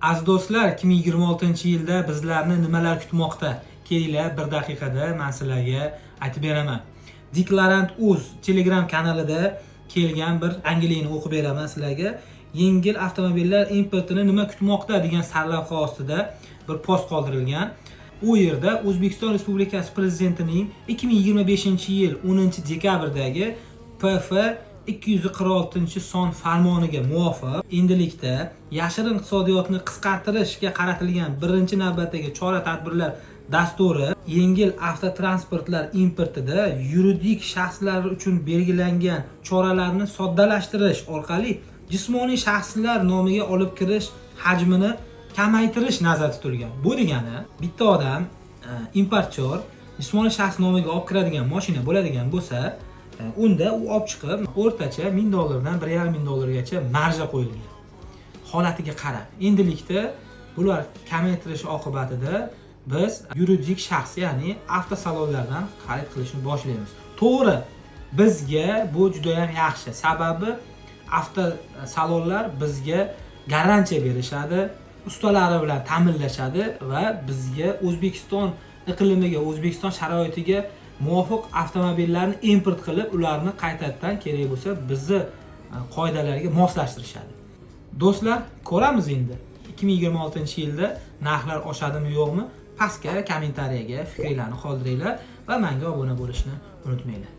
Aziz do'stlar, 2026-yilda bizlarni nimalar kutmoqda? Kelinglar, bir daqiqada men sizlarga aytib beraman. Deklarant Uz Telegram kanalida kelgan bir yangilikni o'qib beraman sizlarga. Yengil avtomobillar importini nima kutmoqda degan sarlavha ostida bir post qoldirilgan. U yerda O'zbekiston Respublikasi Prezidentining 2025-yil 10 dekabrdagi PF 246 son farmoniga muvofiq endilikda yashirin iqtisodiyotni qisqartirishga qaratilgan birinchi navbatdagi chora-tadbirlar dasturi yengil avtotransportlar importida yuridik shaxslar uchun belgilangan choralarni soddalashtirish orqali jismoniy shaxslar nomiga olib kirish hajmini kamaytirish nazarda tutilgan. Bu degani, bitta odam, importyor jismoniy shaxs nomiga olib kiradigan mashina bo'ladigan bo'lsa, unda u olib chiqib o'rtacha 1000 dollardan 1,5 ming dollargacha marja qo'yilgan, holatiga qarab. Endilikda bular kamaytirish oqibatida biz yuridik shaxs, ya'ni avtosalonlardan xarid qilishni boshlaymiz. To'g'ri, bizga bu juda ham yaxshi, sababi avtosalonlar bizga garantiya berishadi, ustalari bilan ta'minlashadi va bizga O'zbekiston iqlimiga, O'zbekiston sharoitiga muvofiq avtomobillarni import qilib, ularni qaytadan kerak bo'lsa bizni qoidalarga moslashtirishadi. Do'stlar, ko'ramiz endi, 2026 yilda narxlar oshadimi, yo'qmi. Pastga kommentariyaga fikringlarni qoldiringlar va menga obuna bo'lishni unutmanglar.